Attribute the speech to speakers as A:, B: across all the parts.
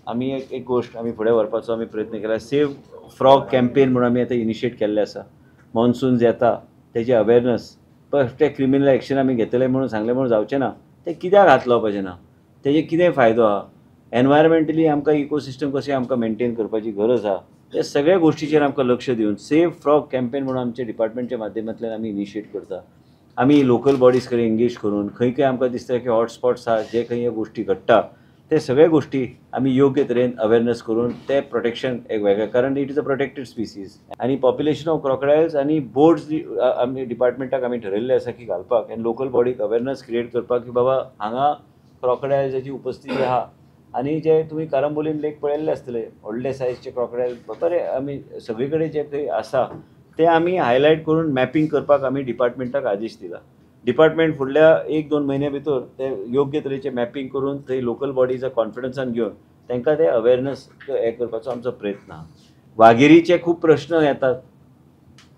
A: आमी एक गोश्ट आमी फुडें व्हरपाचो आमी प्रयत्न केला. सेव फ्रॉग कॅम्पेन म्हणून आमी आतां इनिशिएट केल्लें आसा. मॉन्सून येता तेजी अवेरनस, फक्त क्रिमिनल एक्शन आमी घेतले म्हणून सांगलें म्हणून जावचें ना, तें कित्याक हात लावपाचें ना, तेजे कितें फायदो आहा, एनवायरमेंटली आमकां इकोसिस्टम कशें आमकां मेनटेन करपाची गरज आहा, ते सगळ्या गोश्टीचेर आमकां लक्ष दिवन सेव फ्रॉग कॅम्पेन म्हणून आमच्या डिपार्टमेंटच्या माध्यमांतल्यान आमी इनिशिएट करता. आमी लोकल बॉडीज कडेन एंगेज करून खंय खंय आमकां दिसता की हॉटस्पॉट्स आहा, जे खंय ह्यो गोश्टी घडटा ते सगळे गोश्टी आमी योग्य तरेन अवेरनस करून ते प्रोटेक्शन एक वेगळें, कारण it is a protected species आनी पॉप्युलेशन ऑफ क्रोकडायल्स आनी बोर्ड्स आमी डिपार्टमेंटाक आमी ठरयल्ले आसा की घालपाक आनी लोकल बॉडीक अवेरनस क्रिएट करपाक की बाबा हांगा क्रोकडायल्साची उपस्थिती आहा. आनी जे तुमी कारंबोलीम लेक पळयल्ले आसतले, व्हडले सायजचे क्रोकडायल बरे आमी सगळे कडेन जे खंय आसा ते आमी हायलायट करून मॅपिंग करपाक आमी डिपार्टमेंटाक आदेश दिला. डिपार्टमेंट फुडल्या 1-2 म्हयन्या भितर ते योग्य तरेचे मॅपिंग करून थंय लोकल बॉडीचा कॉन्फिडन्सान घेवन तांकां ते अवेरनस हे करपाचो आमचो प्रयत्न आहा. वाघेरीचे खूब प्रश्न येतात.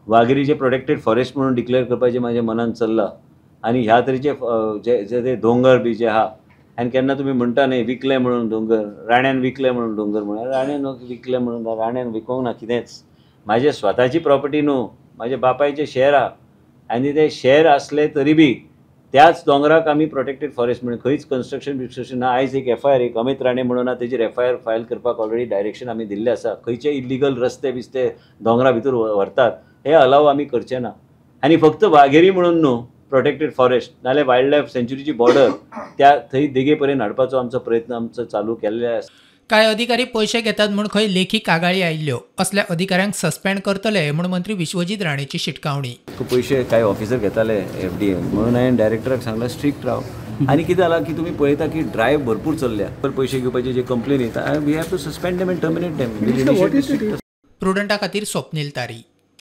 A: वाघेरीचे प्रोटेक्टेड फॉरेस्ट म्हणून डिक्लेअर करपाचें म्हाज्या मनान चल्लां आनी ह्या तरेचे जे जे ते दोंगर बी जे आहा, आनी केन्ना तुमी म्हणटा न्ही विकले म्हणून दोंगर, राण्यान विकले म्हणून दोंगर, म्हणून राण्यान विकले म्हणून राण्यान विकोंक ना कितेंच. म्हाजे स्वताची प्रॉपर्टी न्हू, म्हाजे बापायचें शेअर आहा आनी ते शेअर आसले तरी बी त्याच दोंगराक आमी प्रोटेक्टेड फॉरेस्ट म्हणून खंयच कन्स्ट्रक्शन बिस्ट्रक्शन ना. आयज एक एफ I R एक अमित राणे म्हणून तेजेर एफ I R file करपाक ऑलरेडी डायरेक्शन आमी दिल्लें आसा. खंयचे इल्लिगल रस्ते बिस्ते दोंगरा भितर व्हरतात हे अलाव आमी करचे ना. आनी फक्त वाघेरी म्हणून न्हू प्रोटेक्टेड फॉरेस्ट, नाल्यार वायल्ड लायफ सँच्युरीची बॉर्डर त्या थंय देगे पर्यंत हाडपाचो आमचो प्रयत्न आमचो चालू केल्ले आसा.
B: कांय अधिकारी पयशे घेतात म्हूण खंय लेखी कागाळी आयिल्ल्यो, असल्या अधिकाऱ्यांक सस्पेंड करतले म्हूण मंत्री विश्वजीत राणेची शिटकावणी.
A: पयशे कांय ऑफिसर घेताले एफ डी ए म्हणून हांवें डायरेक्टराक सांगलां स्ट्रिक्ट राव. आनी कितें जालां की तुमी पळयता की ड्रायव्ह भरपूर चल्ल्या, पयशे घेवपाची जे कंप्लेन येता we have to suspend them and terminate them.
B: प्रुडंटा खातीर स्वप्नील तारी.